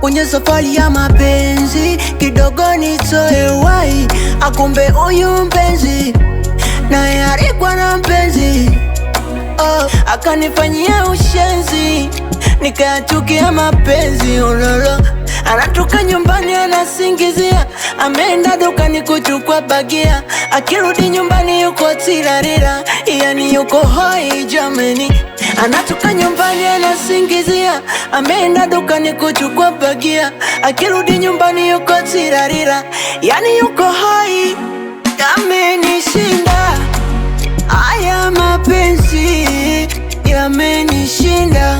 Kwenye safari ya mapenzi kidogo nitoe wai, akumbe huyu mpenzi naye alikuwa na mpenzi. Oh, akanifanyia ushenzi nikayachukia mapenzi ololo. Anatoka nyumbani anasingizia, ameenda dukani kuchukua bagia, akirudi nyumbani yuko tilarila, yani yuko hoi jameni. Anatoka nyumbani anasingizia, ameenda dukani kuchukua bagia, akirudi nyumbani yuko tilarila, yani yuko hoi. Yamenishinda haya mapenzi, yamenishinda.